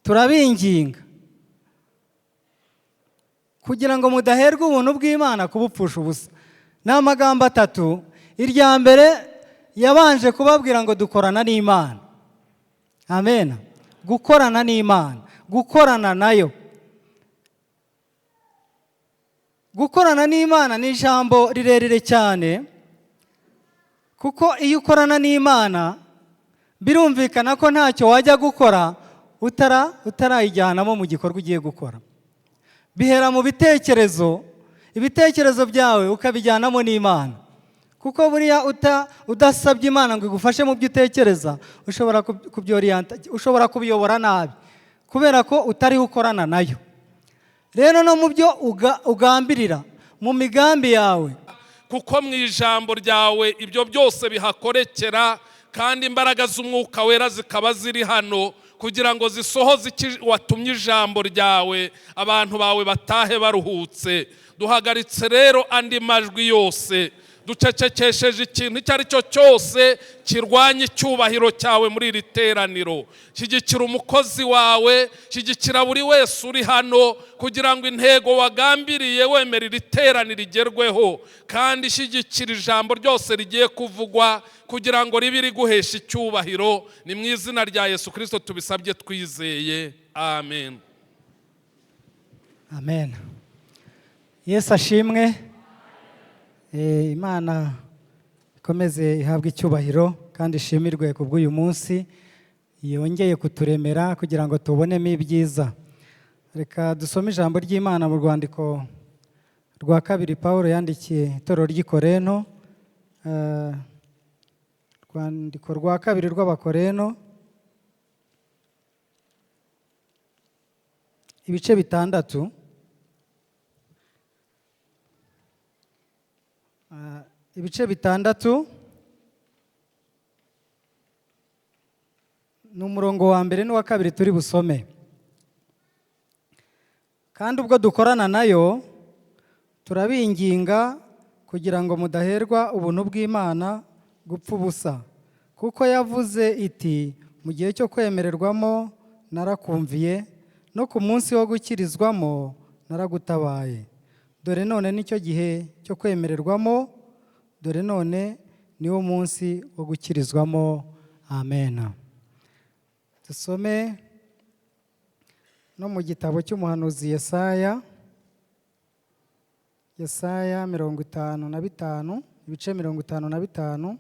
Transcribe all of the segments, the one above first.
Turabinginga kugira ngo mudaherwa ubuntu bw'Imana kubupfusha ubusa. Ni amagambo atatu. Irya mbere yabanje kubabwira ngo dukorana n'Imana. Amen. Gukorana n'Imana, gukorana nayo. Gukorana n'Imana ni ijambo rirerire cyane, kuko iyo ukorana n'Imana birumvikana ko ntacyo wajya gukora utarayijyanamo mu gikorwa ugiye gukora. Bihera mu bitekerezo, ibitekerezo byawe ukabijyanamo n'Imana, kuko buriya udasabye Imana ngo igufashe mu byo utekereza, ushobora kubyoriyanta, ushobora kubiyobora nabi, kubera ko utariho ukorana nayo. Rero no mu byo ugambirira, mu migambi yawe, kuko mu ijambo ryawe ibyo byose bihakorekera, kandi imbaraga z'umwuka wera zikaba ziri hano kugira ngo zisohoze icyo watumye ijambo ryawe, abantu bawe batahe baruhutse. Duhagaritse rero andi majwi yose, ducecekesheje ikintu icyo ari cyo cyose kirwanya icyubahiro cyawe muri iri teraniro. Shyigikira umukozi wawe, shyigikira buri wese uri hano, kugira ngo intego wagambiriye wemera iri teraniro igerweho, kandi shyigikira ijambo ryose rigiye kuvugwa kugira ngo ribe riguhesha icyubahiro. Ni mu izina rya Yesu Kristo tubisabye twizeye, amen. Amen. Yesu ashimwe. Imana ikomeze ihabwe icyubahiro kandi ishimirwe ku bw'uyu munsi yongeye kuturemera kugira ngo tubonemo ibyiza. Reka dusome ijambo ry'Imana mu rwandiko rwa kabiri Pawulo yandikiye itorero ry'i Korinto, rwandiko rwa kabiri rw'Abakorino, ibice 6. Ibice 6 ni umurongo wa mbere n'uwa kabiri turi busome. Kandi ubwo dukorana nayo turabinginga kugira ngo mudaherwa ubuntu bw'Imana gupfa ubusa, kuko yavuze iti mu gihe cyo kwemererwamo narakumviye, no ku munsi wo gukirizwamo naragutabaye. Dore none nicyo gihe cyo kwemererwamo, dore none niwo munsi wo gukirizwamo. Amen. Dusome no mu gitabo cy'umuhanuzi Yesaya, Yesaya 55, ibice 55.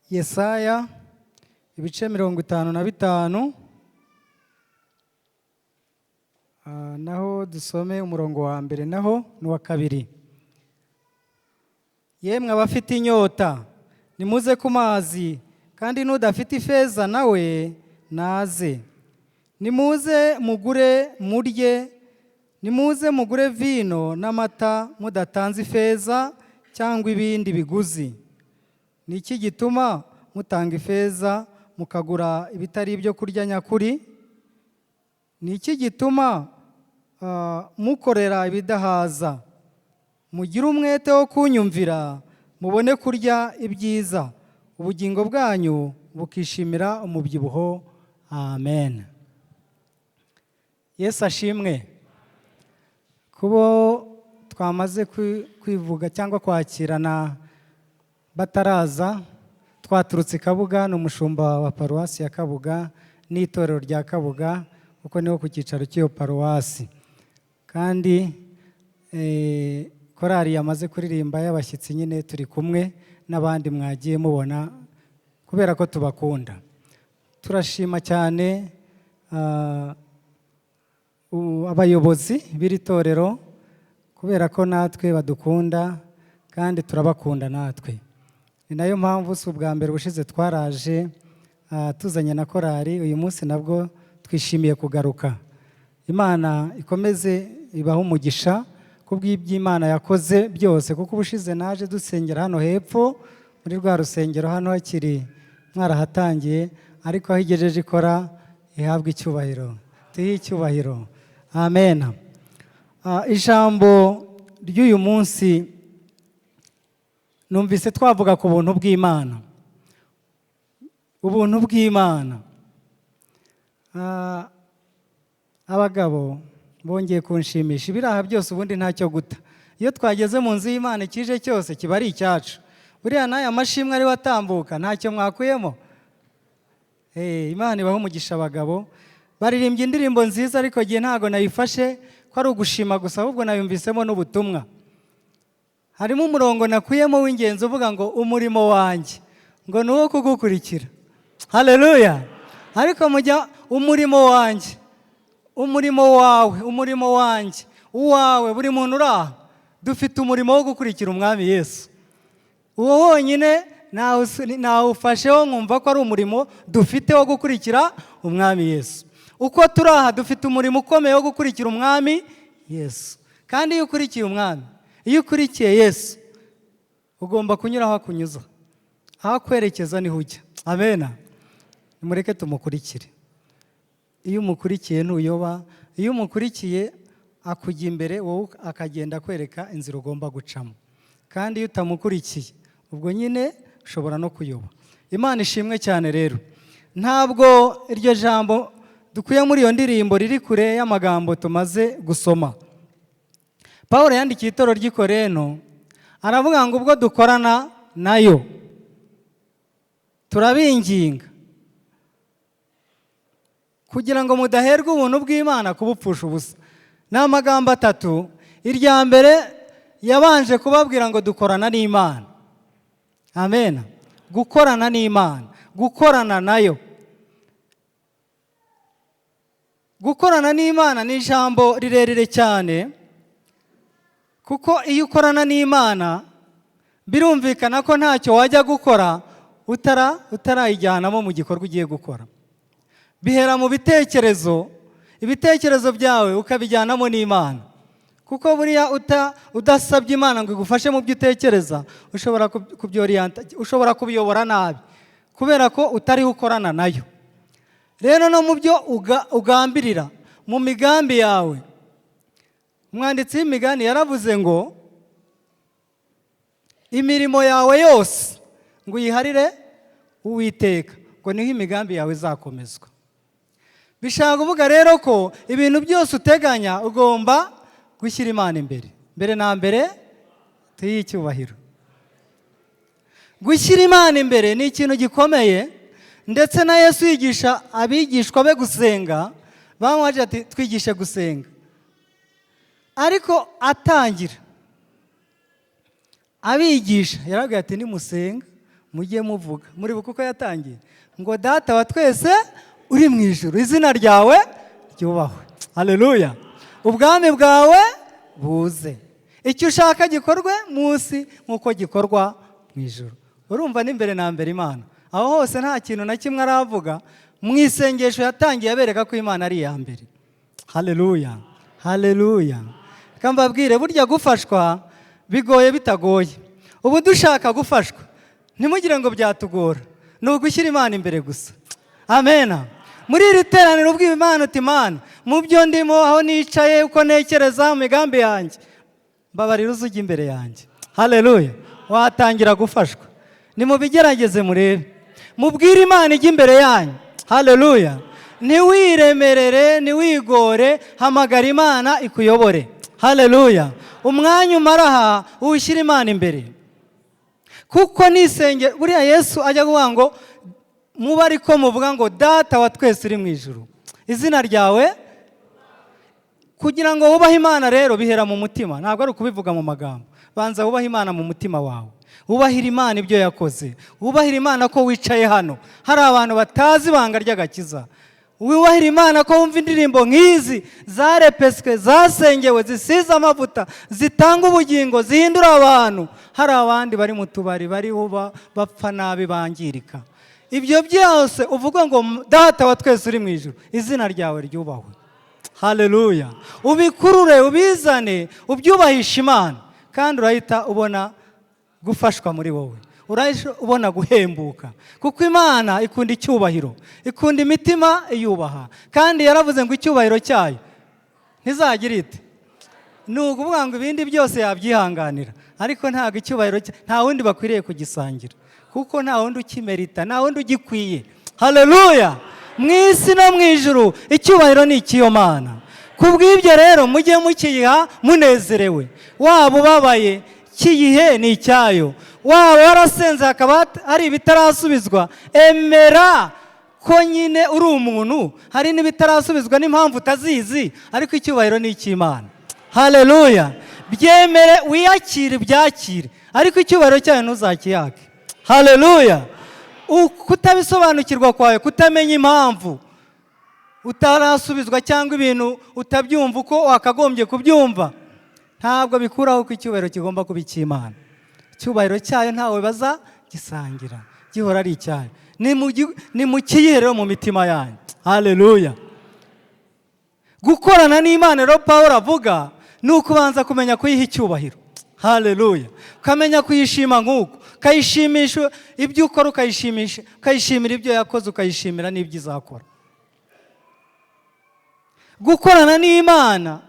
Yesaya ibice 55, naho dusome umurongo wa mbere naho n'uwa kabiri. Yemwe abafite inyota nimuze ku mazi, kandi n'udafite ifeza nawe naze. Nimuze mugure murye, nimuze mugure vino n'amata mudatanze ifeza cyangwa ibindi biguzi. Ni iki gituma mutanga ifeza mukagura ibitari ibyo kurya nyakuri? Ni iki gituma mukorera ibidahaza? Mugire umwete wo kunyumvira, mubone kurya ibyiza, ubugingo bwanyu bukishimira umubyibuho. Amen. Yesu ashimwe. Kubo twamaze kwivuga cyangwa kwakirana bataraza, twaturutse i Kabuga, ni umushumba wa paruwasi ya Kabuga n'itorero rya Kabuga, kuko niho ku cyicaro cy'iyo paruwasi. Kandi korali yamaze kuririmba y'abashyitsi nyine turi kumwe n'abandi mwagiye mubona kubera ko tubakunda. Turashima cyane abayobozi b'iri torero kubera ko natwe badukunda kandi turabakunda natwe. Ni nayo mpamvu si ubwa mbere ubushize twaraje tuzanye na korali, uyu munsi nabwo twishimiye kugaruka. Imana ikomeze ibahe umugisha kubw'iby'Imana yakoze byose, kuko ubushize naje dusengera hano hepfo muri rwa rusengero hano hakiri mwarahatangiye, ariko aho igejeje ikora ihabwe icyubahiro, tuyihe icyubahiro. Amen. Ijambo ry'uyu munsi numvise twavuga ku buntu bw'Imana. Ubuntu bw'Imana. Abagabo bongeye kunshimisha. Ibiraha byose ubundi ntacyo guta. Iyo twageze mu nzu y'Imana, ikije cyose kiba ari icyacu. Buriya n'aya mashimwe ariwe atambuka, ntacyo mwakuyemo. Imana ibahe umugisha. Abagabo baririmbye indirimbo nziza, ariko gihe ntabwo nayifashe ko ari ugushima gusa, ahubwo nayumvisemo n'ubutumwa. Harimo umurongo nakuyemo w'ingenzi uvuga ngo umurimo wanjye ngo ni uwo kugukurikira. Haleluya! Ariko mujya umurimo wanjye, umurimo wawe, umurimo wanjye, uwawe, buri muntu uri aha, dufite umurimo wo gukurikira Umwami Yesu. Uwo wonyine nawufasheho, nkumva ko ari umurimo dufite wo gukurikira Umwami Yesu. Uko turi aha, dufite umurimo ukomeye wo gukurikira Umwami Yesu. Kandi iyo ukurikiye Umwami, iyo ukurikiye Yesu, ugomba kunyura aho akunyuza, aho akwerekeza niho ujya. Amena. Nimureke tumukurikire. Iyo umukurikiye ntuyoba. Iyo umukurikiye akujya imbere, wowe akagenda akwereka inzira ugomba gucamo. Kandi iyo utamukurikiye, ubwo nyine ushobora no kuyoba. Imana ishimwe cyane. Rero ntabwo iryo jambo dukuye muri iyo ndirimbo riri kure y'amagambo tumaze gusoma. Paul yandikiye itorero ry'i Korinto, aravuga ngo ubwo dukorana nayo, turabinginga kugira ngo mudaherwa ubuntu bw'Imana kubupfusha ubusa. Ni amagambo atatu. Irya mbere, yabanje kubabwira ngo dukorana n'Imana. Amen. Gukorana n'Imana, gukorana nayo. Gukorana n'Imana ni ijambo rirerire cyane, kuko iyo ukorana n'Imana birumvikana ko ntacyo wajya gukora utarayijyanamo mu gikorwa ugiye gukora. Bihera mu bitekerezo, ibitekerezo byawe ukabijyanamo n'Imana, kuko buriya udasabye Imana ngo igufashe mu byo utekereza, ushobora kubyoriyanta, ushobora kubiyobora nabi, kubera ko utariho ukorana nayo. Rero no mu byo ugambirira, mu migambi yawe, umwanditsi w'Imigani yaravuze ngo imirimo yawe yose ngo uyiharire Uwiteka, ngo niho imigambi yawe izakomezwa. Bishaka kuvuga rero ko ibintu byose uteganya ugomba gushyira Imana imbere. Mbere na mbere tuyihe icyubahiro. Gushyira Imana imbere ni ikintu gikomeye. Ndetse na Yesu yigisha abigishwa be gusenga, bamubajije ati twigishe gusenga, ariko atangira abigisha yarababwiye ati nimusenga mujye muvuga. Muribuka uko yatangiye? Ngo Data wa twese uri mu ijuru, izina ryawe ryubahwe. Haleluya! Ubwami bwawe buze, icyo ushaka gikorwe munsi nk'uko gikorwa mu ijuru. Urumva n'imbere na mbere Imana. Aho hose nta kintu na kimwe aravuga. Mu isengesho yatangiye abereka ko Imana ari iya mbere. Haleluya, haleluya! Reka mbabwire, burya gufashwa bigoye bitagoye. Ubu dushaka gufashwa, ntimugire ngo byatugora, ni ugushyira Imana imbere gusa. Amena. Muri iri teraniro ubwiye Imana uti Imana, mu byo ndimo, aho nicaye, uko ntekereza, mu migambi yanjye, mbabarira uze ujya imbere yanjye. Haleluya! Watangira gufashwa. Nimubigerageze murebe, mubwire Imana ijya imbere yanyu. Haleluya! Ntiwiremerere, ntiwigore, hamagara Imana ikuyobore. Haleluya! Umwanya umara aha uwushyire Imana imbere, kuko nisenge buriya Yesu ajya kuvuga ngo muba ariko muvuga ngo Data wa twese uri mu ijuru, izina ryawe. Kugira ngo wubahe Imana rero bihera mu mutima, ntabwo ari ukubivuga mu magambo. Banza wubahe Imana mu mutima wawe, wubahire Imana ibyo yakoze, wubahire Imana ko wicaye hano hari abantu batazi ibanga ry'agakiza, wubahire Imana ko wumva indirimbo nk'izi zarepeswe, zasengewe, zisize amavuta, zitanga ubugingo, zihindura abantu. Hari abandi bari mu tubari bariho bapfa nabi, bangirika. Ibyo byose uvuga ngo Data wa twese uri mu ijuru, izina ryawe ryubahwe. Haleluya! Ubikurure, ubizane, ubyubahishe Imana, kandi urahita ubona gufashwa muri wowe, urahita ubona guhembuka, kuko Imana ikunda icyubahiro, ikunda imitima iyubaha. Kandi yaravuze ngo icyubahiro cyayo ntizagira ite. Ni ukuvuga ngo ibindi byose yabyihanganira, Ariko ntabwo icyubahiro nta wundi bakwiriye kugisangira, kuko nta wundi ukimerita, nta wundi ugikwiye. Haleluya! Mu isi no mu ijuru icyubahiro ni icy'iyo Mana. Ku bw'ibyo rero mujye mukiyiha munezerewe. Waba ubabaye, kiyihe ni icyayo. Waba warasenze hakaba hari ibitarasubizwa, emera ko nyine uri umuntu, hari n'ibitarasubizwa n'impamvu utazizi, ariko icyubahiro ni icy'Imana. Haleluya! Byemere, wiyakire, ubyakire, ariko icyubahiro cyayo ntuzakiyake. Haleluya! Kutabisobanukirwa kwawe, kutamenya impamvu utarasubizwa cyangwa ibintu utabyumva uko wakagombye kubyumva, ntabwo bikuraho ko icyubahiro kigomba kuba icy'Imana. Icyubahiro cyayo ntawe bazagisangira, gihora ari icyayo. Ni mu kiyihe rero mu mitima yanyu. Haleluya! Gukorana n'Imana rero Pawulo avuga ni ukubanza kumenya kuyiha icyubahiro. Haleluya! Ukamenya kuyishima nk'uko ukayishimisha ibyo ukora, ukayishimisha, ukayishimira ibyo yakoze, ukayishimira n'ibyo izakora. Gukorana n'Imana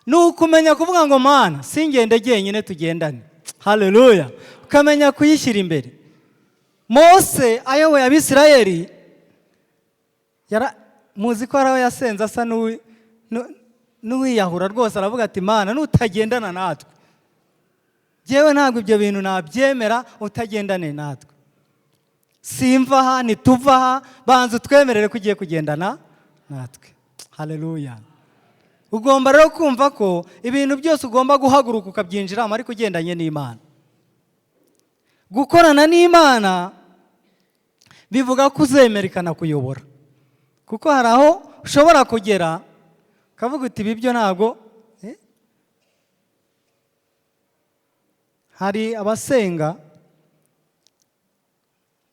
ni ukumenya kuvuga ngo Mana, singende jyenyine, tugendane. Haleluya! Ukamenya kuyishyira imbere. Mose ayoboye Abisirayeli, muzi ko hari aho yasenze asa n'uwiyahura rwose, aravuga ati Mana, nutagendana natwe, jyewe ntabwo ibyo bintu nabyemera, utagendane natwe simva aha, ntituva aha, banza utwemerere ko ugiye kugendana natwe. Haleluya! Ugomba rero kumva ko ibintu byose ugomba guhaguruka ukabyinjiramo, ariko ugendanye n'Imana. Gukorana n'Imana bivuga ko uzemera ikanakuyobora, kuko hari aho ushobora kugera ukavuga uti ibi byo ntabwo. Hari abasenga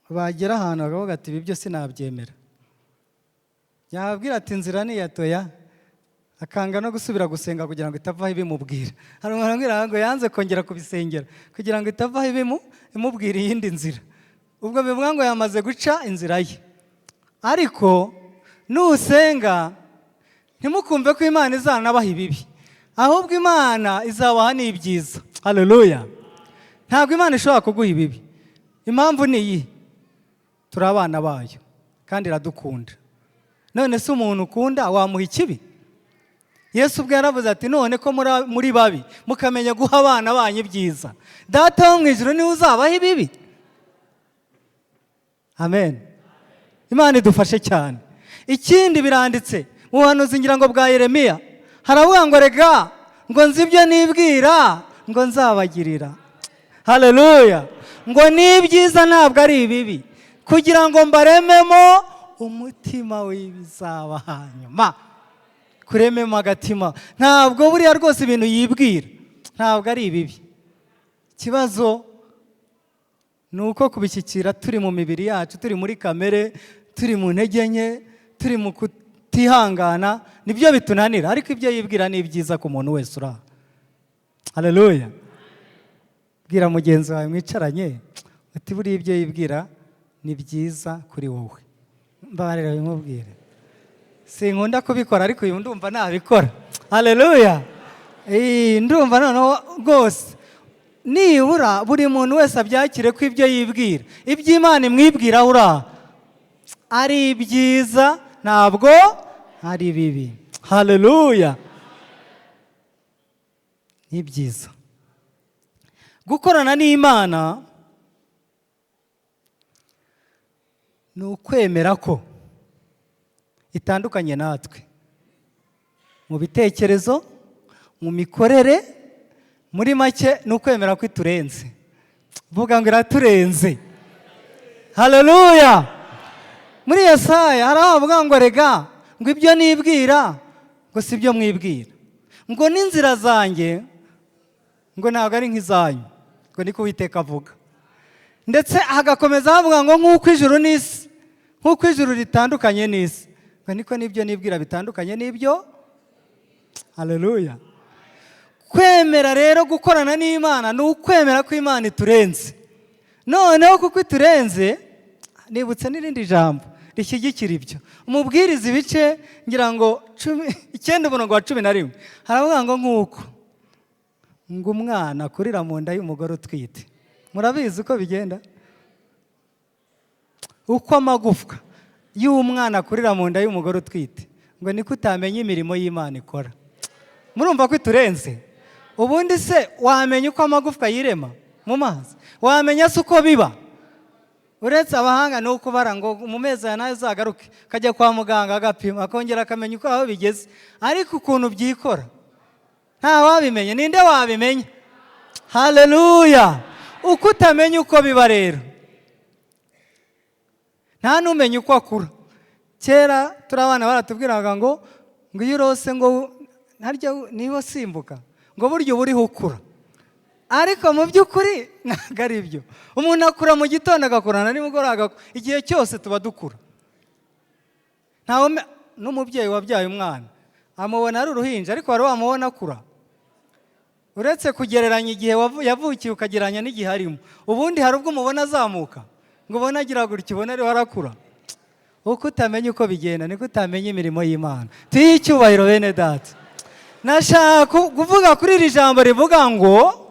bagera ahantu bakavuga ati ibi byo sinabyemera, yababwira ati inzira ni iya toya, akanga no gusubira gusenga kugira ngo itavaho ibimubwira. Hari umuntu ambwira ngo yanze kongera kubisengera kugira ngo itavaho imubwira iyindi nzira. Ubwo bivuga ngo yamaze guca inzira ye. Ariko nusenga ntimukumve ko Imana izanabaha ibibi, ahubwo Imana izabaha n'ibyiza. Haleluya! Ntabwo Imana ishobora kuguha ibibi. Impamvu ni iyi: turi abana bayo kandi iradukunda. None se umuntu ukunda wamuha ikibi? Yesu ubwe yaravuze ati none ko muri babi mukamenya guha abana banyu ibyiza, Data wo mu ijuru niwe uzabaha ibibi? Amen. Imana idufashe cyane. Ikindi biranditse mu buhanuzi ngira ngo bwa Yeremiya, haravuga ngo rega ngo nzi ibyo nibwira ngo nzabagirira. Haleluya! Ngo ni ibyiza ntabwo ari ibibi, kugira ngo mbarememo umutima w'ibizaba hanyuma. Kurememo agatima, ntabwo buriya rwose ibintu yibwira ntabwo ari ibibi. Ikibazo ni uko kubishyikira turi mu mibiri yacu, turi muri kamere, turi mu ntege nke, turi mu kutihangana, nibyo bitunanira. Ariko ibyo yibwira ni ibyiza ku muntu wese uri aha. Haleluya! Bwira mugenzi wawe mwicaranye uti buriya ibyo yibwira ni byiza kuri wowe. Mbabarira bimubwire, sinkunda kubikora ariko uyu ndumva nabikora. Haleluya! Ndumva noneho rwose nibura buri muntu wese abyakire ko ibyo yibwira, ibyo Imana imwibwira uri aha ari ibyiza, ntabwo ari bibi. Haleluya! Ni byiza gukorana n'Imana. Ni ukwemera ko itandukanye natwe mu bitekerezo, mu mikorere, muri make ni ukwemera ko iturenze. Vuga ngo iraturenze. Haleluya! Muri Yesaya hari aho bavuga ngo rega ngo ibyo nibwira ngo si byo mwibwira, ngo n'inzira zanjye ngo ntabwo ari nk'izanyu, ngo niko Uwiteka avuga. Ndetse hagakomeza havuga ngo nk'uko ijuru n'isi, nk'uko ijuru ritandukanye n'isi, ngo niko n'ibyo nibwira bitandukanye n'ibyo. Haleluya! Kwemera rero gukorana n'Imana ni ukwemera ko Imana iturenze. Noneho kuko iturenze, nibutse n'irindi jambo rishyigikira ibyo. Umubwiriza ibice ngira ngo 9 umurongo wa 11 haravuga ngo nk'uko Ngo umwana akurira mu nda y'umugore utwite, murabizi uko bigenda, uko amagufwa y'umwana akurira mu nda y'umugore utwite, ngo niko utamenya imirimo y'Imana ikora. Murumva ko iturenze. Ubundi se wamenya uko amagufwa yirema mu mazi? Wamenya se uko biba? Uretse abahanga ni ukubara ngo mu mezi aya nayo uzagaruke, akajya kwa muganga agapima, akongera akamenya uko aho bigeze. Ariko ukuntu byikora nta wabimenya. Ninde wabimenya? Haleluya! Uko utamenya uko biba rero, nta n'umenya uko akura. Kera turi abana baratubwiraga ngo iyo urose ngo harya niba usimbuka, ngo burya uba uriho ukura. Ariko mu by'ukuri ntabwo ari byo. Umuntu akura mu gitondo, agakurana nimugoroba, igihe cyose tuba dukura. N'umubyeyi wabyaye umwana amubona ari uruhinja, ariko wari wamubona akura? Uretse kugereranya igihe yavukiye ukagereranya n'igihe arimo, ubundi hari ubwo umubona azamuka, ngo ubone agira gutya, ubone ariho arakura. Uko utamenya uko bigenda niko utamenya imirimo y'Imana. Tuyihe icyubahiro, bene data. Nashaka kuvuga kuri iri jambo rivuga ngo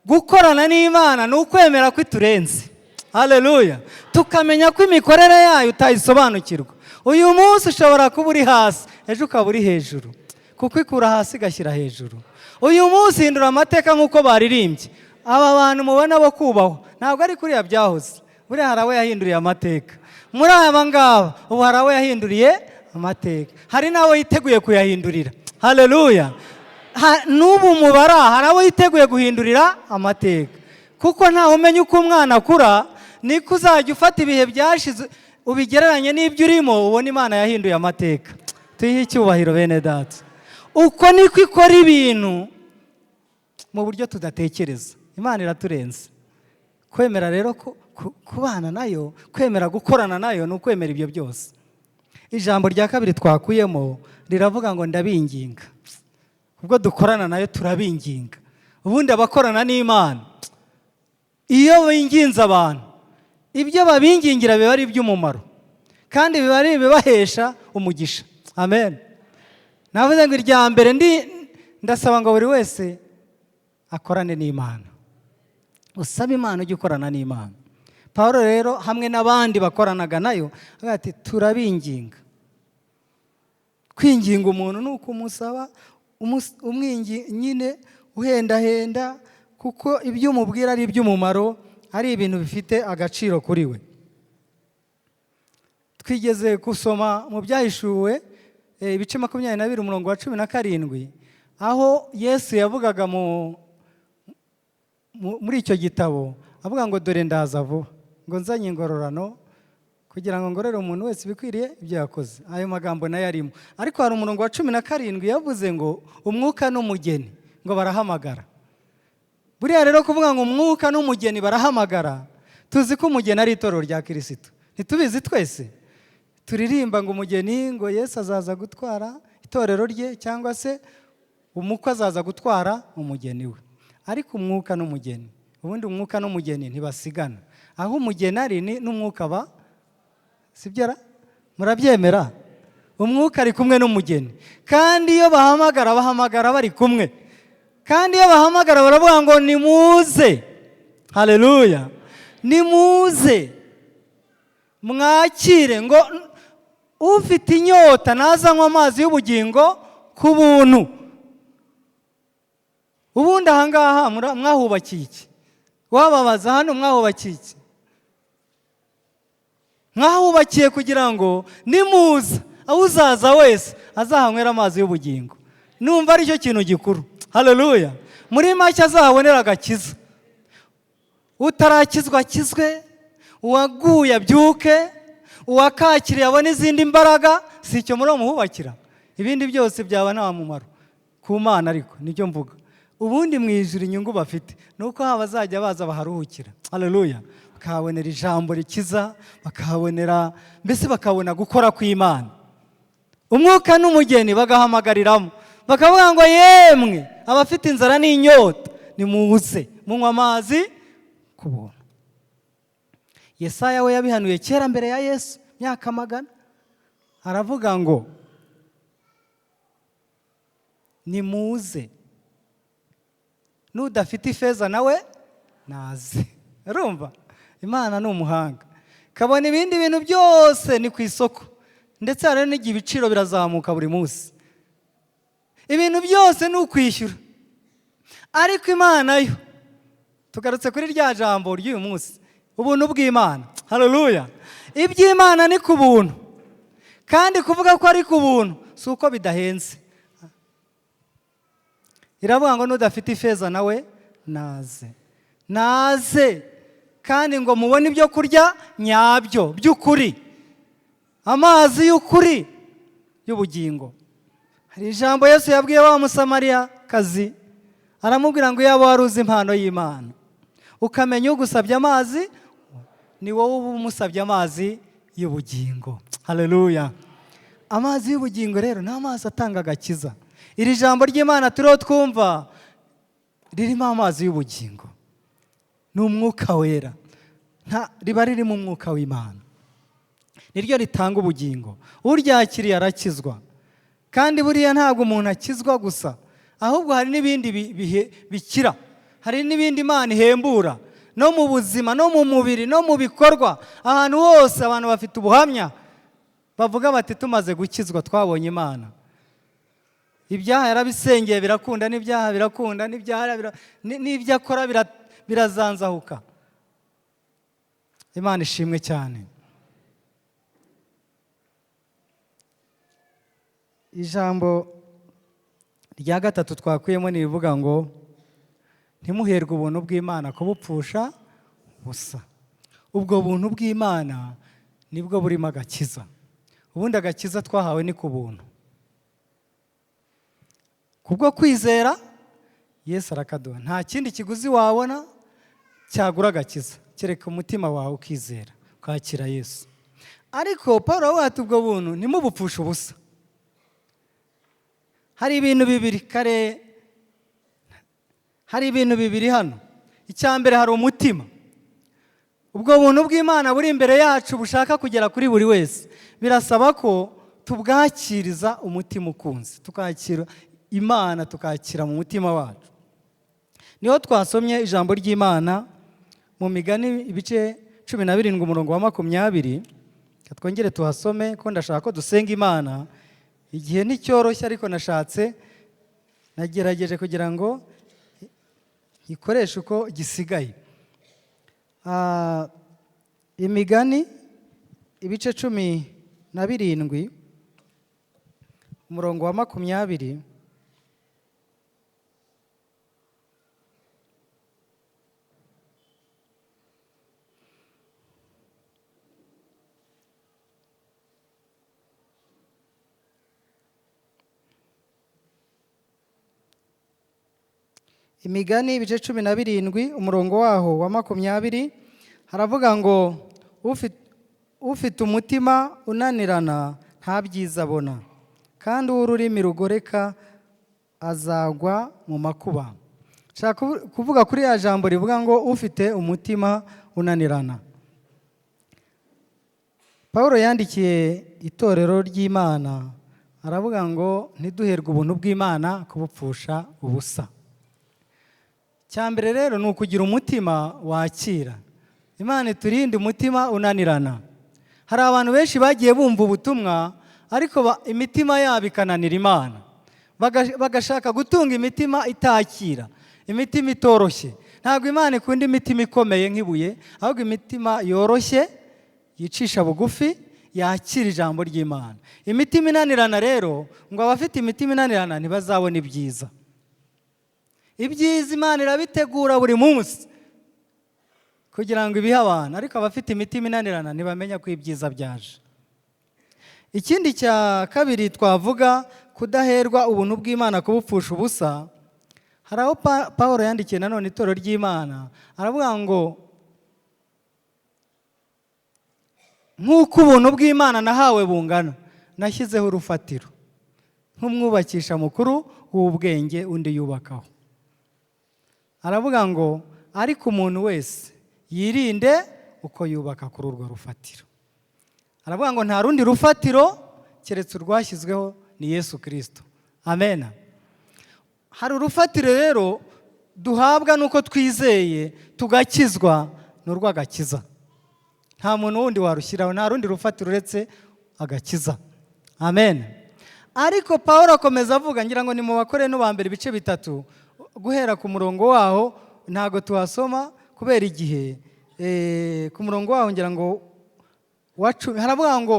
gukorana n'Imana ni ukwemera ko iturenze. Haleluya! Tukamenya ko imikorere yayo utayisobanukirwa. Uyu munsi ushobora kuba uri hasi, ejo ukaba uri hejuru, kuko ikura hasi igashyira hejuru. Uyu munsi hindura amateka nk'uko baririmbye. Aba bantu mubona bo kubahwa, ntabwo ari kuriya byahoze. Buriya hari abo yahinduriye amateka. Muri aba ngaba ubu hari abo yahinduriye amateka, hari n'abo yiteguye kuyahindurira. Haleluya! N'ubu mubara hari abo yiteguye guhindurira amateka, kuko ntawe umenya uko umwana akura. Niko uzajya ufata ibihe byashize ubigereranye n'ibyo urimo, ubona Imana yahinduye amateka. Tuyihe icyubahiro, bene data. Uko niko ikora ibintu mu buryo tudatekereza. Imana iraturenze. Kwemera rero kubana nayo, kwemera gukorana nayo, ni ukwemera ibyo byose. Ijambo rya kabiri twakuyemo riravuga ngo ndabinginga. Ubwo dukorana nayo turabinginga. Ubundi abakorana n'Imana, iyo binginze abantu, ibyo babingingira biba ari iby'umumaro kandi biba ari ibibahesha umugisha. Amen. Navuze ngo irya mbere ndi ndasaba ngo buri wese akorane n'Imana. Usaba Imana ujye ukorana n'Imana. Paul rero hamwe n'abandi bakoranaga nayo avuga ati turabinginga. Kwinginga umuntu ni ukumusaba nyine uhendahenda, kuko ibyo umubwira ari iby'umumaro, ari ibintu bifite agaciro kuri we. Twigeze gusoma mu Byahishuwe ibice 22 umurongo wa 17, aho Yesu yavugaga muri icyo gitabo avuga ngo dore ndaza vuba, ngo nzanye ingororano kugira ngo ngorore umuntu wese ibikwiriye ibyo yakoze. Ayo magambo nayo arimo, ariko hari umurongo wa 17 yavuze ngo umwuka n'umugeni ngo barahamagara. Buriya rero kuvuga ngo umwuka n'umugeni barahamagara, tuzi ko umugeni ari itorero rya Kirisitu. Ntitubizi twese? Turirimba ngo umugeni, ngo Yesu azaza gutwara itorero rye, cyangwa se umukwe azaza gutwara umugeni we. Ariko umwuka n'umugeni, ubundi umwuka n'umugeni ntibasigana. Aho umugeni ari ni n'umwuka ba, sibyo ra? Murabyemera? Umwuka ari kumwe n'umugeni, kandi iyo bahamagara, bahamagara bari kumwe. Kandi iyo bahamagara baravuga ngo nimuze. Haleluya! Nimuze mwakire, ngo ufite inyota nazanywa amazi y'ubugingo ku buntu. Ubundi ahangaha mwahubakiye iki? Wababaza hano mwahubakiye iki? Mwahubakiye kugira ngo nimuza, aho uzaza wese azahanywera amazi y'ubugingo. Numva aricyo kintu gikuru. Haleluya! Muri make azahabonera agakiza. Utarakizwa akizwe, uwaguye abyuke, uwakakiriye abone izindi mbaraga. Si icyo muri muhubakira? Ibindi byose byaba nta mumaro ku Mana. Ariko nibyo mvuga, ubundi mu ijuru inyungu bafite ni uko haba bazajya baza baharuhukira. Haleluya! Bakahabonera ijambo rikiza, bakahabonera mbese bakabona gukora kw'Imana. Umwuka n'umugeni bagahamagariramo, bakavuga ngo yemwe abafite inzara n'inyota, nimuze munywa amazi ku buntu. Yesaya we yabihanuye kera mbere ya Yesu myaka magana, aravuga ngo nimuze. N'udafite ifeza nawe naze. Urumva Imana ni umuhanga, kabona ibindi bintu byose ni ku isoko, ndetse hari n'igihe ibiciro birazamuka buri munsi, ibintu byose ni ukwishyura. Ariko Imana yo, tugarutse kuri rya jambo ry'uyu munsi, ubuntu bw'Imana. Haleluya! Iby'Imana ni ku buntu, kandi kuvuga ko ari ku buntu si uko bidahenze. Iravuga ngo n'udafite ifeza nawe naze, naze, kandi ngo mubone ibyo kurya nyabyo by'ukuri, amazi y'ukuri y'ubugingo. Hari ijambo Yesu yabwiye wa Musamariyakazi, aramubwira ngo iyaba wari uzi impano y'Imana, ukamenya ugusabye amazi, ni wowe uba umusabye amazi y'ubugingo. Haleluya! Amazi y'ubugingo rero ni amazi atanga agakiza. Iri jambo ry'Imana turiho twumva ririmo amazi y'ubugingo, ni umwuka wera, riba ririmo umwuka w'Imana, niryo ritanga ubugingo. Uryakiriye arakizwa. Kandi buriya ntabwo umuntu akizwa gusa, ahubwo hari n'ibindi bikira, hari n'ibindi Imana ihembura no mu buzima, no mu mubiri, no mu bikorwa. Ahantu hose abantu bafite ubuhamya bavuga bati tumaze gukizwa twabonye Imana. Ibyaha yarabisengeye birakunda, n'ibyaha birakunda, n'ibyaha n'ibyo akora birazanzahuka. Imana ishimwe cyane. Ijambo rya gatatu twakuyemo ni rivuga ngo ntimuherwe ubuntu bw'Imana kubupfusha busa. Ubwo buntu bw'Imana nibwo burimo agakiza. Ubundi agakiza twahawe ni ku buntu, kubwo kwizera Yesu arakaduha. Nta kindi kiguzi wabona cyagura agakiza kereka umutima wawe ukizera ukakira Yesu. Ariko Paul aravuga ati ubwo buntu ntimubupfushe ubusa. Hari ibintu bibiri kare, hari ibintu bibiri hano. Icya mbere, hari umutima. Ubwo buntu bw'Imana buri imbere yacu bushaka kugera kuri buri wese, birasaba ko tubwakiriza umutima ukunze, tukakira Imana, tukakira mu mutima wacu. Niho twasomye ijambo ry'Imana mu Migani ibice 17 umurongo wa 20. Twongere tuhasome ko ndashaka ko dusenga Imana. Igihe nticyoroshye, ariko nashatse, nagerageje kugira ngo ikoreshe uko gisigaye. Imigani ibice 17 umurongo wa 20. Imigani ibice 17 umurongo waho wa 20 haravuga ngo ufite umutima unanirana nta byiza abona, kandi uw'ururimi rugoreka azagwa mu makuba. Nshaka kuvuga kuri ya jambo rivuga ngo ufite umutima unanirana. Paul yandikiye itorero ry'Imana aravuga ngo ntiduherwe ubuntu bw'Imana kubupfusha ubusa. Cyambere rero ni ukugira umutima wakira. Imana iturinde umutima unanirana. Hari abantu benshi bagiye bumva ubutumwa ariko imitima yabo ikananira Imana, bagashaka gutunga imitima itakira, imitima itoroshye. Ntabwo Imana ikunda imitima ikomeye nk'ibuye, ahubwo imitima yoroshye yicisha bugufi yakira ijambo ry'Imana. Imitima inanirana rero, ngo abafite imitima inanirana ntibazabona ibyiza. Ibyiza Imana irabitegura buri munsi kugira ngo ibihe abantu, ariko abafite imitima inanirana ntibamenya ko ibyiza byaje. Ikindi cya kabiri twavuga, kudaherwa ubuntu bw'Imana kubupfusha ubusa. Hari aho Paul yandikiye nanone itorero ry'Imana aravuga ngo nk'uko ubuntu bw'Imana nahawe bungana, nashyizeho urufatiro nk'umwubakisha mukuru w'ubwenge undi yubakaho. Aravuga ngo ariko umuntu wese yirinde uko yubaka kuri urwo rufatiro. Aravuga ngo nta rundi rufatiro keretse urwashyizweho ni Yesu Kristo. Amen. Hari urufatiro rero Duhabwa nuko twizeye tugakizwa, ni urw'agakiza. Nta muntu wundi warushyiraho, nta rundi rufatiro uretse agakiza. Amen. Ariko Paul akomeza avuga, ngira ngo ni mu Bakorinto ba mbere ibice 3 guhera ku murongo waho, ntabwo tuhasoma kubera igihe. Ku murongo waho ngira ngo wa 10, haravuga ngo: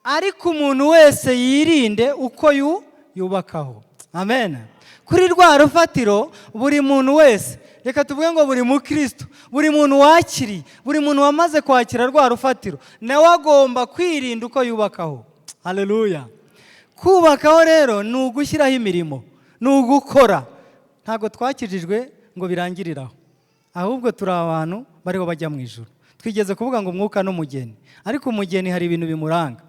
"Ariko umuntu wese yirinde uko yubakaho." Amen. Kuri rwa rufatiro, buri muntu wese, reka tuvuge ngo buri mukristo, buri muntu wakiriye, buri muntu wamaze kwakira rwa rufatiro, nawe agomba kwirinda uko yubakaho. Haleluya. Kubakaho rero ni ugushyiraho imirimo, ni ugukora. Ntabwo twakijijwe ngo birangirire aho, ahubwo turi abantu bariho bajya mu ijuru. Twigeze kuvuga ngo umwuka n'umugeni, ariko umugeni hari ibintu bimuranga.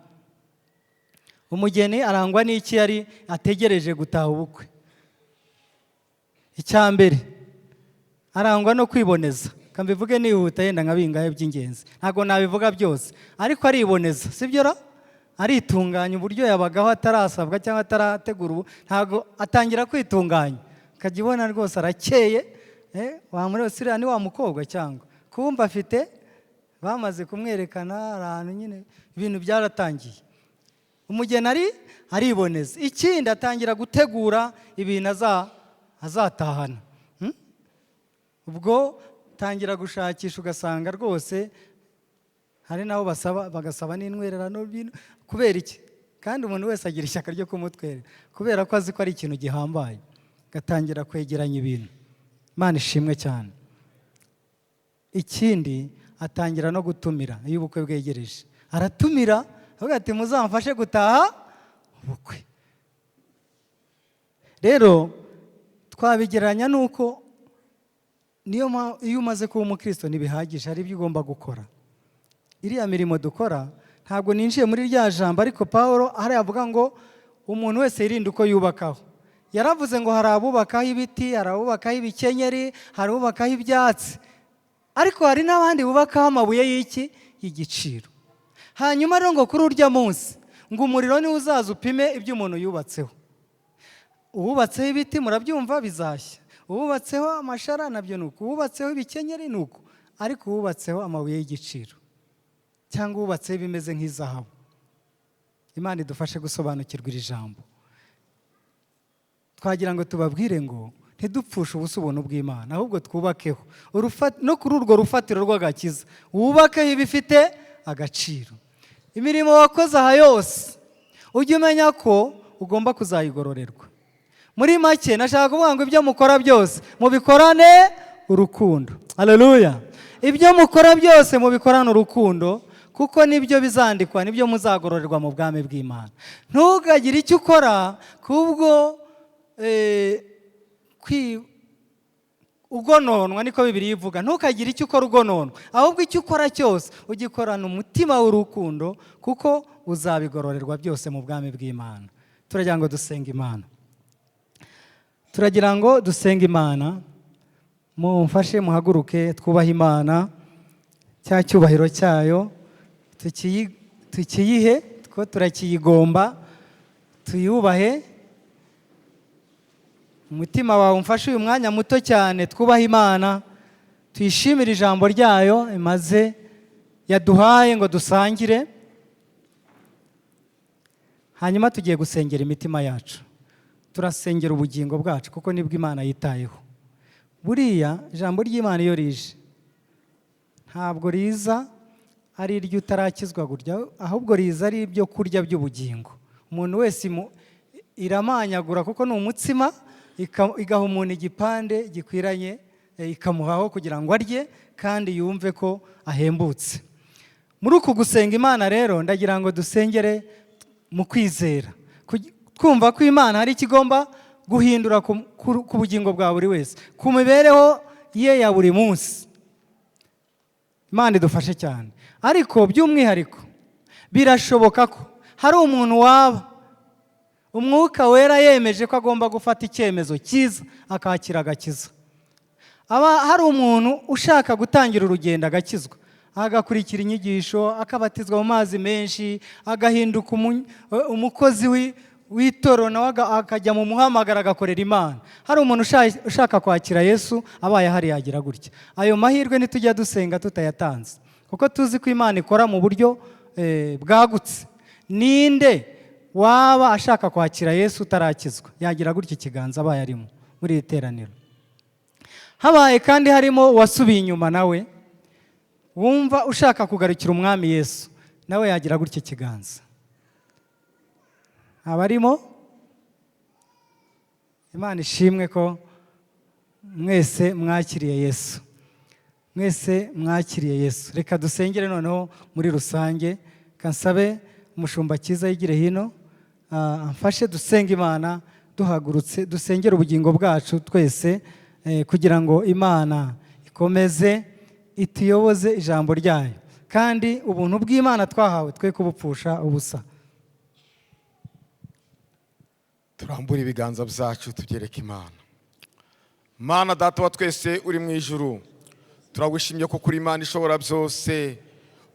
Umugeni arangwa n'iki yari ategereje gutaha ubukwe? Icya mbere, arangwa no kwiboneza. Mbivuge nihuta, yenda nka bingahe by'ingenzi, ntabwo nabivuga byose, ariko ariboneza, sibyo ra? Aritunganya. Uburyo yabagaho atarasabwa cyangwa atarategura ubu, ntabwo, atangira kwitunganya, ukajya ubona rwose arakeye. Wamureba, uriya ni wa mukobwa cyangwa kumva afite bamaze kumwerekana ahantu nyine, ibintu byaratangiye. Umugeni ariboneza. Ikindi, atangira gutegura ibintu azatahana. Ubwo tangira gushakisha, ugasanga rwose hari n'abo basaba, bagasaba n'intwererano. Kubera iki? Kandi umuntu wese agira ishyaka ryo kumutwerera kubera ko azi ko ari ikintu gihambaye, agatangira kwegeranya ibintu. Imana ishimwe cyane. Ikindi, atangira no gutumira. Iyo ubukwe bwegereje, aratumira, avuga ati: "Muzamfashe gutaha ubukwe." Rero twabigereranya n'uko niyo iyo umaze kuba umukristo ntibihagije, hari ibyo ugomba gukora. Iriya mirimo dukora, ntabwo ninjiye muri rya jambo, ariko Paul hariya avuga ngo umuntu wese yirinde uko yubakaho. Yaravuze ngo hari abubakaho ibiti, hari abubakaho ibikenyeri, hari abubakaho ibyatsi, ariko hari n'abandi bubakaho amabuye y'iki? Y'igiciro. Hanyuma rero ngo kuri urya munsi ngo umuriro niwo uzaza upime ibyo umuntu yubatseho. Uwubatseho ibiti, murabyumva, bizashya. Uwubatseho amashara nabyo ni uko, uwubatseho ibikenyeri ni uko, ariko uwubatseho amabuye y'igiciro cyangwa uwubatseho ibimeze nk'izahabu. Imana idufashe gusobanukirwa iri jambo. Twagira ngo tubabwire ngo ntidupfushe ubusa ubuntu bw'Imana, ahubwo twubakeho no kuri urwo rufatiro rw'agakiza, wubakeho ibifite agaciro. Imirimo wakoze aha yose, ujye umenya ko ugomba kuzayigororerwa. Muri make, nashaka kuvuga ngo ibyo mukora byose mubikorane urukundo. Haleluya. Ibyo mukora byose mubikorane urukundo, kuko nibyo bizandikwa, nibyo muzagororerwa mu bwami bw'Imana. Ntugagire icyo ukora kubwo ugononwa, niko Bibiliya ivuga. Ntukagire icyo ukora ugononwa, ahubwo icyo ukora cyose ugikorana umutima w'urukundo, kuko uzabigororerwa byose mu bwami bw'Imana. Turagira ngo dusenge Imana, turagira ngo dusenge Imana. Mumfashe muhaguruke, twubahe Imana, cya cyubahiro cyayo tukiyihe, two turakiyigomba, tuyubahe. Umutima wawe umfashe uyu mwanya muto cyane, twubahe Imana, tuyishimire ijambo ryayo imaze yaduhaye ngo dusangire. Hanyuma tugiye gusengera imitima yacu, turasengera ubugingo bwacu, kuko nibwo Imana yitayeho. Buriya ijambo ry'Imana iyo rije, ntabwo riza ari iryo utarakizwa kurya, ahubwo riza ari ibyo kurya by'ubugingo. Umuntu wese iramanyagura, kuko ni umutsima, igaha umuntu igipande gikwiranye, ikamuhaho kugira ngo arye kandi yumve ko ahembutse. Muri uku gusenga Imana rero, ndagira ngo dusengere mu kwizera, twumva ko Imana hari icyo igomba guhindura ku bugingo bwa buri wese, ku mibereho ye ya buri munsi. Imana idufashe cyane. Ariko by'umwihariko, birashoboka ko hari umuntu waba Umwuka Wera yemeje ko agomba gufata icyemezo cyiza, akakira agakiza. Aba hari umuntu ushaka gutangira urugendo, agakizwa, agakurikira inyigisho, akabatizwa mu mazi menshi, agahinduka umukozi. w'itorero nawe akajya mu muhamagaro, agakorera Imana. Hari umuntu ushaka kwakira Yesu, abaye ahari yagira gutya. Ayo mahirwe ntitujya dusenga tutayatanze, kuko tuzi ko Imana ikora mu buryo bwagutse. Ninde waba ashaka kwakira Yesu utarakizwa, yagira gutya ikiganza, abaye arimo muri iri teraniro? Habaye kandi harimo uwasubiye inyuma, nawe wumva ushaka kugarukira Umwami Yesu, nawe yagira gutya ikiganza. Abarimo, Imana ishimwe ko mwese mwakiriye Yesu, mwese mwakiriye Yesu. Reka dusengere noneho muri rusange. Kansabe umushumba cyiza yigire hino, amfashe dusenge Imana duhagurutse, dusengere ubugingo bwacu twese, kugira ngo Imana ikomeze ituyoboze ijambo ryayo, kandi ubuntu bw'Imana twahawe twe kubupfusha ubusa. Turambure ibiganza byacu tubyereke Imana. Mana Data wa twese uri mu ijuru, turagushimye ko kuri Imana ishobora byose,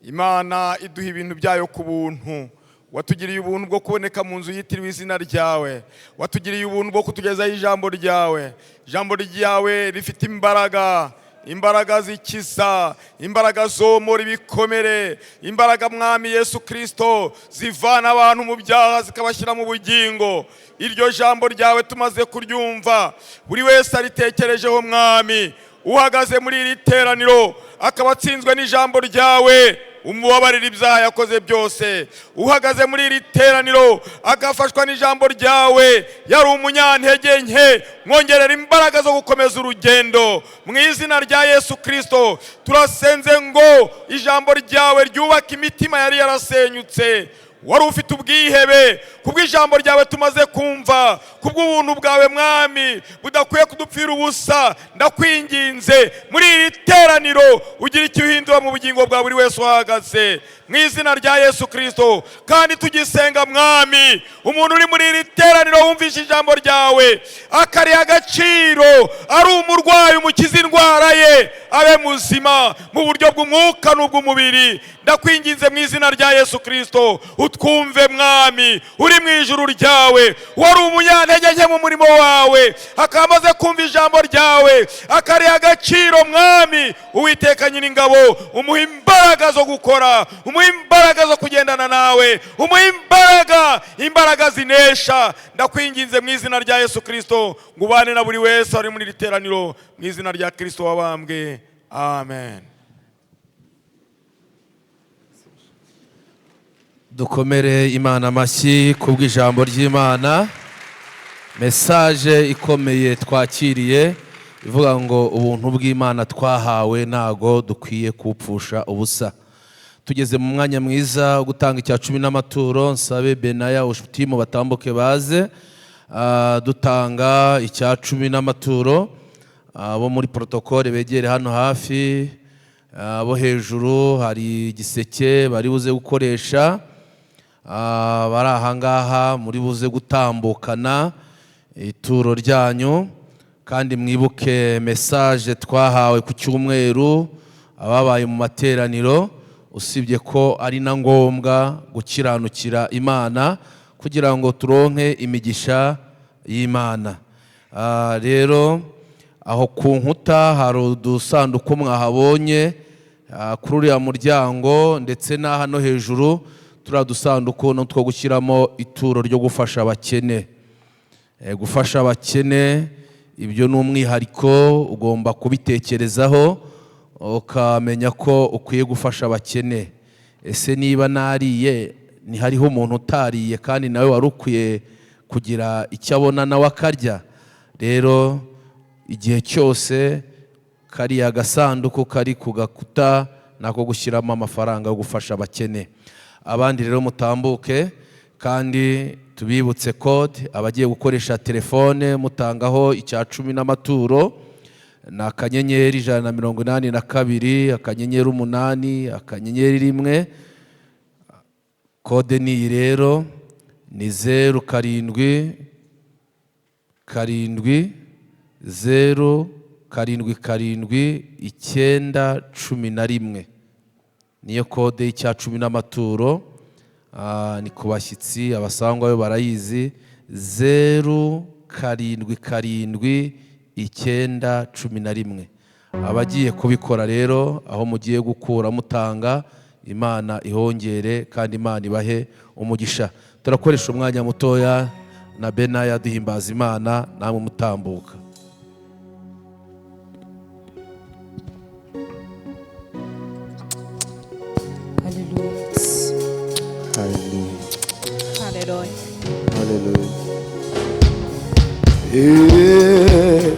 Imana iduha ibintu byayo ku buntu. Watugiriye ubuntu bwo kuboneka mu nzu yitiriwe izina ryawe, watugiriye ubuntu bwo kutugezaho ijambo ryawe. Ijambo ryawe rifite imbaraga, imbaraga zikiza, imbaraga zomora ibikomere, imbaraga, Mwami Yesu Kirisito, zivana abantu mu byaha zikabashyira mu bugingo. Iryo jambo ryawe tumaze kuryumva, buri wese aritekerejeho. Mwami, uhagaze muri iri teraniro akaba atsinzwe n'ijambo ryawe, umubabarira ibyaha yakoze byose. Uhagaze muri iri teraniro agafashwa n'ijambo ryawe, yari umunyantege nke, mwongerera imbaraga zo gukomeza urugendo. Mu izina rya Yesu Kirisito turasenze ngo ijambo ryawe ryubake imitima yari yarasenyutse, wari ufite ubwihebe. Kubw'ijambo ryawe tumaze kumva, kubw'ubuntu bwawe, Mwami, budakwiye kudupfira ubusa, ndakwinginze muri iri teraniro ugira icyo uhindura mu bugingo bwa buri wese uhagaze, mu izina rya Yesu Kirisito. Kandi tugisenga, Mwami, umuntu uri muri iri teraniro wumvishe ijambo ryawe akariha agaciro, ari umurwayi, umukiza indwara ye, abe muzima mu buryo bw'umwuka n'ubw'umubiri. Ndakwinginze mu izina rya Yesu Kirisito, utwumve, Mwami uri mu ijuru ryawe. Wari umunyantege nke mu murimo wawe, akaba amaze kumva ijambo ryawe akariha agaciro, Mwami Uwiteka Nyiringabo, umuha imbaraga zo gukora, umuha imbaraga zo kugendana nawe, umuha imbaraga, imbaraga zinesha. Ndakwinginze mu izina rya Yesu Kirisito ngo ubane na buri wese wari muri iri teraniro, mu izina rya Kirisito wabambwe, amen. Dukomere Imana amashyi kubw'ijambo ry'Imana. Message ikomeye twakiriye ivuga ngo ubuntu bw'Imana twahawe ntago dukwiye kupfusha ubusa. Tugeze mu mwanya mwiza wo gutanga icya cumi n'amaturo. Nsabe Benaya Ushutimu batambuke baze, dutanga icya cumi n'amaturo. Abo muri protokole begere hano hafi, abo hejuru hari igiseke bari buze gukoresha, bari ahangaha muri buze gutambukana ituro ryanyu. Kandi mwibuke message twahawe ku cyumweru ababaye mu materaniro, usibye ko ari na ngombwa gukiranukira Imana kugira ngo turonke imigisha y'Imana. Rero aho ku nkuta hari udusanduku mwahabonye, kuri uriya muryango ndetse na hano hejuru, turiya dusanduku ni utwo gushyiramo ituro ryo gufasha abakene. Gufasha abakene ibyo ni umwihariko, ugomba kubitekerezaho ukamenya ko ukwiye gufasha abakene. Ese niba nariye, ntihariho umuntu utariye kandi nawe wari ukwiye kugira icyo abona nawe akarya? Rero igihe cyose kariya gasanduku kari ku gakuta nako gushyiramo amafaranga yo gufasha abakene. Abandi rero mutambuke, kandi tubibutse code abagiye gukoresha telefone mutangaho icya cumi n'amaturo ni *182 *8 *1. Kode ni iyi rero, ni 0 7 7 0 7 7 9 11, niyo kode y'icya cumi n'amaturo. Ni ku bashyitsi, abasangwa yo barayizi: 0 7 7 9 11. Abagiye kubikora rero, aho mugiye gukura mutanga, Imana ihongere kandi Imana ibahe umugisha. Turakoresha umwanya mutoya na Benaya duhimbaza Imana, namwe mutambuka. Hallelujah. Hallelujah. Hallelujah. Hallelujah. Yeah.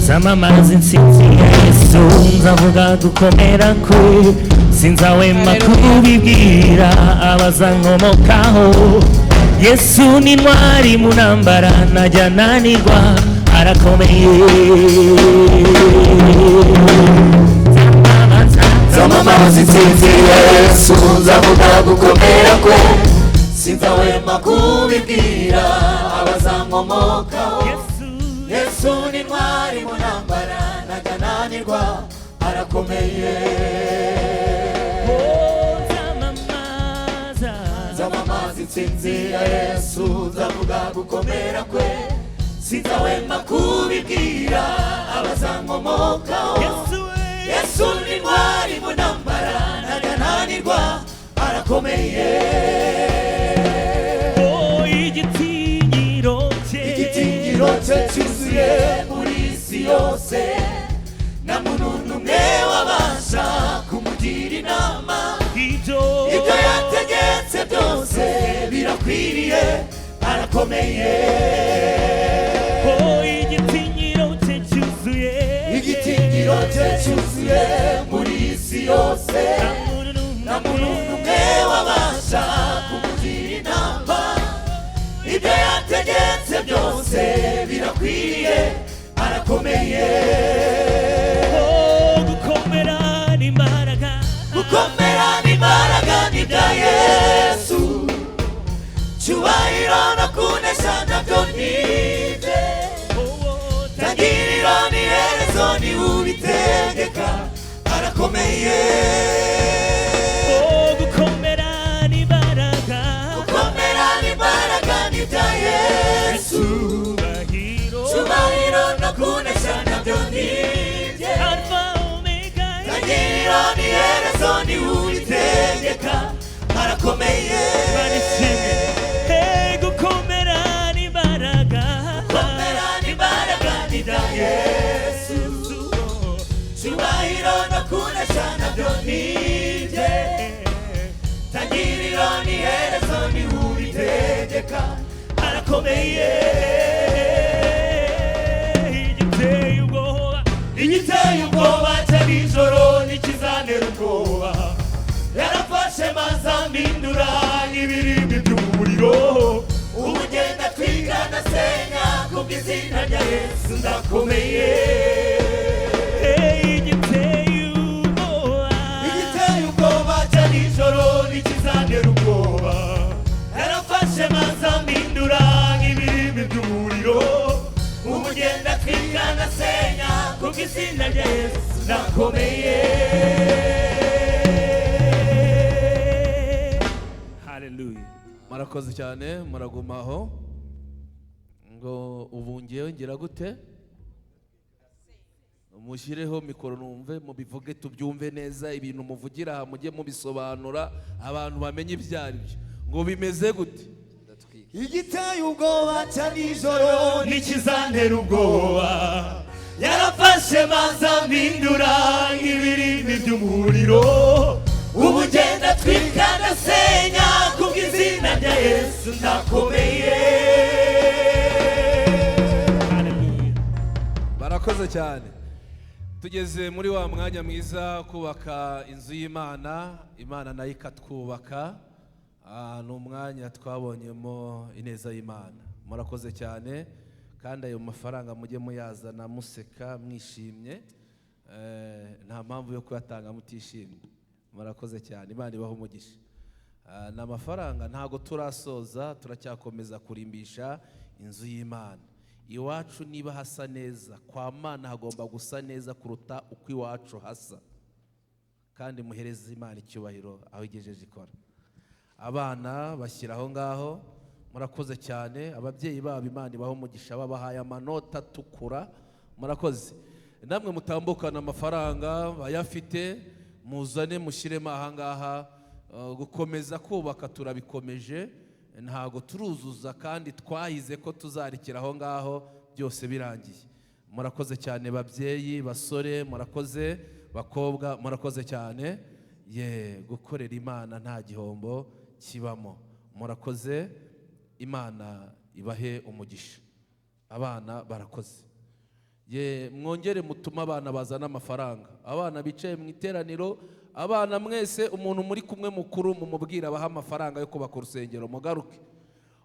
Nzamamaza intsinzi ya Yesu, nzavuga gukomera kwe, sinzahwema kubibwira abazankomokaho. Yesu ni intwari mu ntambara, ntajya ananirwa, arakomeye. Nzamamaza. Nzamamaza intsinzi ya Yesu, nzavuga gukomera kwe, sinzahwema kubibwira abazankomokaho. Yesu. Yesu ni intwari mu ntambara, ntajya ananirwa, arakomeye. Oh, nzamamaza. Nzamamaza intsinzi ya Yesu, nzavuga gukomera kwe, sinzahwema kubibwira abazankomokaho. Yesu we. Yesu ni intwari mu ntambara, ntajya ananirwa, arakomeye. Oh, igitinyiro cye. Igitinyiro cye cyuzuye muri isi yose, nta muntu n'umwe wabasha kumugira inama. Ibyo. Ibyo yategetse byose birakwiriye, arakomeye. Oh, igitinyiro cye cyuzuye. Igitinyiro cye cyuzuye muri isi yose, nta nta muntu muntu n'umwe wabasha kumugira inama. Ibyo yategetse byose birakwiriye, arakomeye. Oh, gukomera n'imbaraga. Gukomera n'imbaraga ni ibya Yesu, cyubahiro no kunesha nabyo ni ibye. Oh, Tangiriro n'iherezo ni ubitegeka, arakomeye. Oh, gukomera n'imbaraga. Gukomera n'imbaraga ni ibya Yesu, Cyubahiro. Cyubahiro no kunesha nabyo ni ibye. Alpha Omega. Tangiriro n'iherezo ni ubitegeka, arakomeye. Imana ishimwe. Hey, gukomera n'imbaraga. Gukomera n'imbaraga ni ibya Yesu, cyubahiro no kunesha nabyo ni ibye. Tangiriro n'iherezo ni ubitegeka, arakomeye. Igiteye ubwoba. Igiteye ubwoba cya nijoro ntikizantera ubwoba, yarafashe maze ampindura nk'ibirimi by'umuriro. Ubu ngenda twiga ndasenya, kubw'izina rya Yesu ndakomeye. Hey, igiteye ubwoba. Igiteye ubwoba cya nijoro ntikizantera ubwoba, yarafashe maze ampindura nk'ibirimi by'umuriro. Ubu ngenda twiga ndasenya, kubw'izina rya Yesu ndakomeye. Hallelujah. Murakoze cyane, muraguma aho. Ngo ubu ngewe ngira gute? Mushyireho mikoro numve, mubivuge tubyumve neza. Ibintu muvugira aha mujye mubisobanura, abantu bamenye ibyo ari byo. Ngo bimeze gute? Igiteye ubwoba cya nijoro ntikizantera ubwoba, yarafashe maze ampindura nk'ibirimi by'umuriro. Ubu ngenda twika ndasenya, kubw'izina rya Yesu ndakomeye. Hallelujah. Barakoze cyane. Tugeze muri wa mwanya mwiza, kubaka inzu y'Imana, Imana nayo ikatwubaka. Ni umwanya twabonyemo ineza y'Imana. Murakoze cyane, kandi ayo mafaranga mujye muyazana museka, mwishimye. Nta mpamvu yo kuyatanga mutishimye. Murakoze cyane, Imana ibahe umugisha. Ni amafaranga, ntago turasoza, turacyakomeza kurimbisha inzu y'Imana. Iwacu niba hasa neza, kwa Mana hagomba gusa neza kuruta uko iwacu hasa. Kandi muhereze Imana icyubahiro aho igejeje ikora. Abana bashyira aho ngaho, murakoze cyane. Ababyeyi babo Imana ibahe umugisha, babahaye amanota atukura, murakoze. Namwe mutambukana amafaranga bayafite, muzane mushyiremo aha ngaha. Gukomeza kubaka turabikomeje, ntago turuzuza kandi twahize ko tuzarekera aho ngaho byose birangiye. Murakoze cyane babyeyi, basore, murakoze bakobwa, murakoze cyane. Ye, gukorera Imana nta gihombo kibamo. Murakoze, Imana ibahe umugisha. Abana barakoze. Ye, mwongere mutume abana bazana amafaranga. Abana bicaye mu iteraniro, abana mwese, umuntu muri kumwe mukuru mumubwira abaha amafaranga yo kubaka urusengero, mugaruke.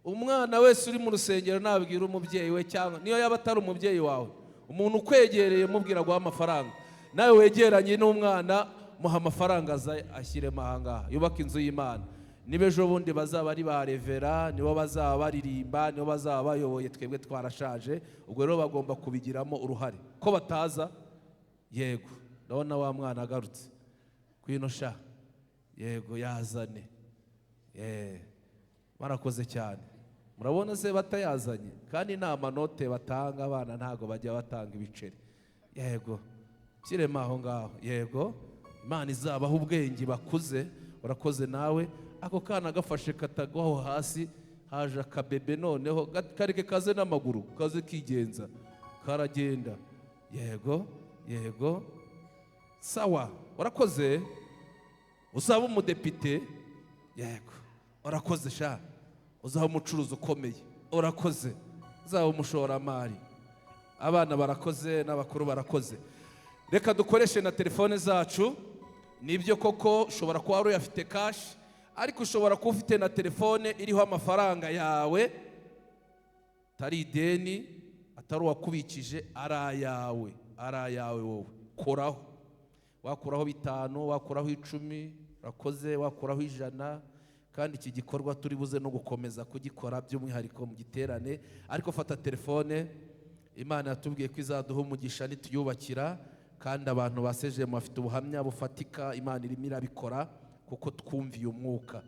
Umwana wese uri mu rusengero nabwira umubyeyi we, cyangwa niyo yaba atari umubyeyi wawe, umuntu ukwegereye mubwira guha amafaranga. Nawe wegeranye n'umwana muha amafaranga aza ashyiremo aha ngaha, yubake inzu y'Imana. Niba ejo bundi bazaba ari ba revera, nibo bazaba baririmba, nibo bazaba bayoboye, twebwe twarashaje. Ubwo rero bagomba kubigiramo uruhare. Ko bataza? Yego, ndabona wa mwana agarutse. Kwino sha, yego yazane. Barakoze cyane. Murabona se batayazanye? Kandi nta manote batanga, abana ntago bajya batanga ibiceri. Yego, kirema aho ngaho. Yego, Imana izabaho ubwenge bakuze. Urakoze nawe. Ako kana gafashe katagwaho hasi, haje akabebe noneho kareke kaze n'amaguru, kaze kigenza, karagenda. Yego, yego, sawa, urakoze. Uzaba umudepite. Yego, urakoze sha. Uzaba umucuruzi ukomeye. Urakoze. Uzaba umushoramari. Abana barakoze n'abakuru barakoze. Reka dukoreshe na telefone zacu. Nibyo koko ushobora kuba wari uyafite cash, ariko ushobora kuba ufite na telefone iriho amafaranga yawe, atari ideni, atari uwakubikije, ari ayawe, ari ayawe wowe. Koraho, wakuraho 5, wakuraho 10, urakoze, wakuraho 100. Kandi iki gikorwa turi buze no gukomeza kugikora by'umwihariko mu giterane. Ariko fata telefone, Imana yatubwiye ko izaduha umugisha nituyubakira, kandi abantu baseje bafite ubuhamya bufatika, Imana irimo irabikora kuko twumviye umwuka.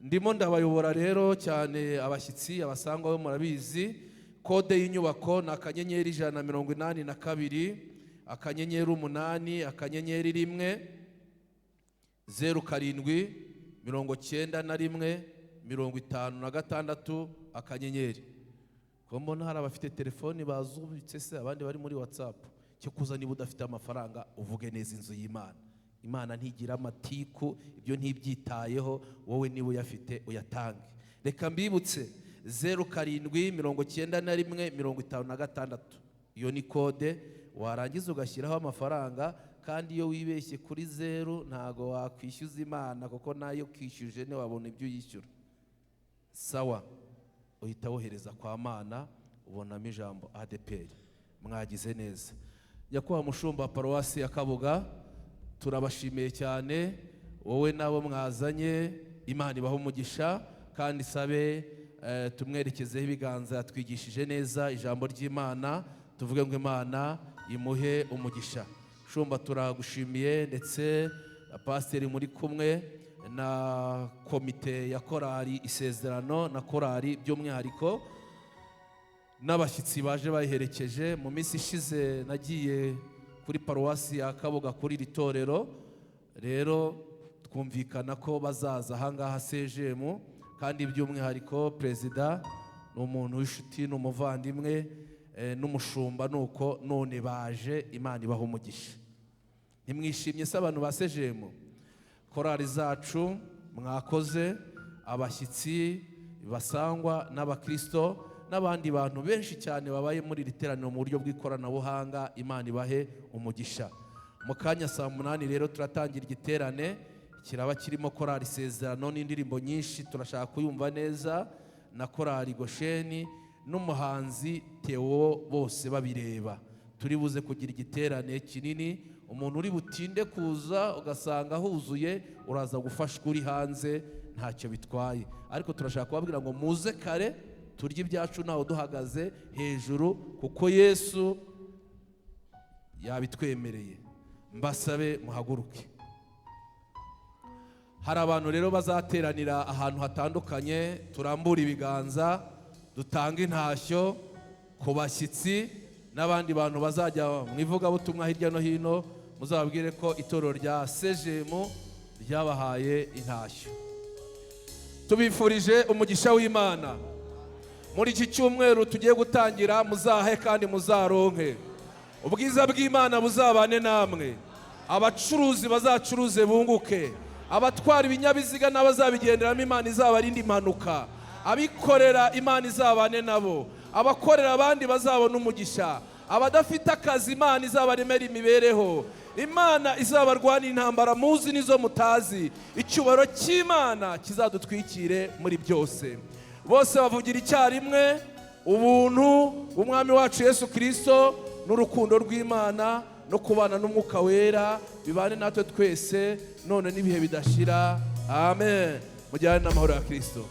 Ndimo ndabayobora rero cyane abashyitsi, abasangwa bo murabizi. Kode y'inyubako ni *182 *8 *1 07 91 56 *. Ko mbona hari abafite telefoni bazubitse se, abandi bari muri WhatsApp. Cyo kuza niba udafite amafaranga uvuge neza inzu y'Imana. Imana ntigira amatiku, ibyo ntibyitayeho, wowe niba uyafite uyatange. Reka mbibutse 07 91 56, iyo ni kode. Warangiza ugashyiraho amafaranga, kandi iyo wibeshye kuri 0 ntago wakwishyuza Imana, kuko nayo kishyuje ntiwabona ibyo uyishyura. Sawa, uhita wohereza kwa Mana, ubonamo ijambo ADPR. Mwagize neza. Nyakubahwa mushumba paruwasi ya Kabuga, turabashimiye cyane, wowe nabo mwazanye. Imana ibahe umugisha, kandi sabe tumwerekezeho ibiganza, yatwigishije neza ijambo ry'Imana, tuvuge ngo Imana imuhe umugisha. Shumba turagushimiye, ndetse na pasiteri muri kumwe, na komite ya korali Isezerano, na korali by'umwihariko, n'abashyitsi baje bayiherekeje. Mu minsi ishize nagiye kuri paruwasi ya Kabuga kuri iri torero, rero twumvikana ko bazaza aha ngaha CGM, kandi by'umwihariko perezida ni umuntu w'inshuti, ni umuvandimwe, n'umushumba nuko none baje. Imana ibaha umugisha. Ntimwishimye se abantu ba CGM? Korali zacu mwakoze, abashyitsi basangwa n'abakristo n'abandi bantu benshi cyane babaye muri iri teraniro mu buryo bw'ikoranabuhanga, Imana ibahe umugisha. Mu kanya saa 8 rero turatangira igiterane, kiraba kirimo korali Isezerano n'indirimbo nyinshi, turashaka kuyumva neza, na korali Gosheni n'umuhanzi Theo, bose babireba. Turi buze kugira igiterane kinini. Umuntu uri butinde kuza ugasanga huzuye, uraza gufashwa uri hanze, ntacyo bitwaye. Ariko turashaka kubabwira ngo muze kare turye ibyacu ntawe duhagaze hejuru, kuko Yesu yabitwemereye. Mbasabe muhaguruke. Hari abantu rero bazateranira ahantu hatandukanye, turambura ibiganza, dutange intashyo ku bashyitsi n'abandi bantu bazajya mu ivugabutumwa hirya no hino, muzababwire ko itorero rya Sejemu ryabahaye intashyo. Tubifurije umugisha w'Imana muri iki cyumweru tugiye gutangira. Muzahe kandi muzaronke, ubwiza bw'Imana buzabane namwe. Abacuruzi bazacuruze bunguke, abatwara ibinyabiziga n'abazabigenderamo Imana izabarinde impanuka, abikorera Imana izabane nabo, abakorera abandi bazabona umugisha, abadafite akazi Imana izabaremera imibereho, Imana izabarwana intambara muzi n'izo mutazi. Icyubahiro cy'Imana kizadutwikire muri byose. Bose bavugira icyarimwe: ubuntu bw'Umwami wacu Yesu Kirisito n'urukundo rw'Imana no kubana n'Umwuka Wera bibane natwe twese none n'ibihe bidashira. Amen. Mujyane n'amahoro ya Kirisito.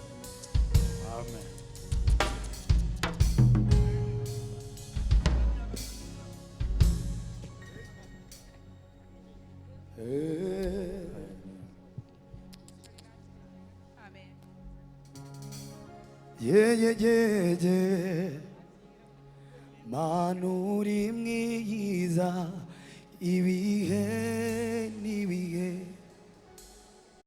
Amen. Amen. Yeah, yeah, yeah, yeah. Mana uri mwiza ibihe n'ibihe.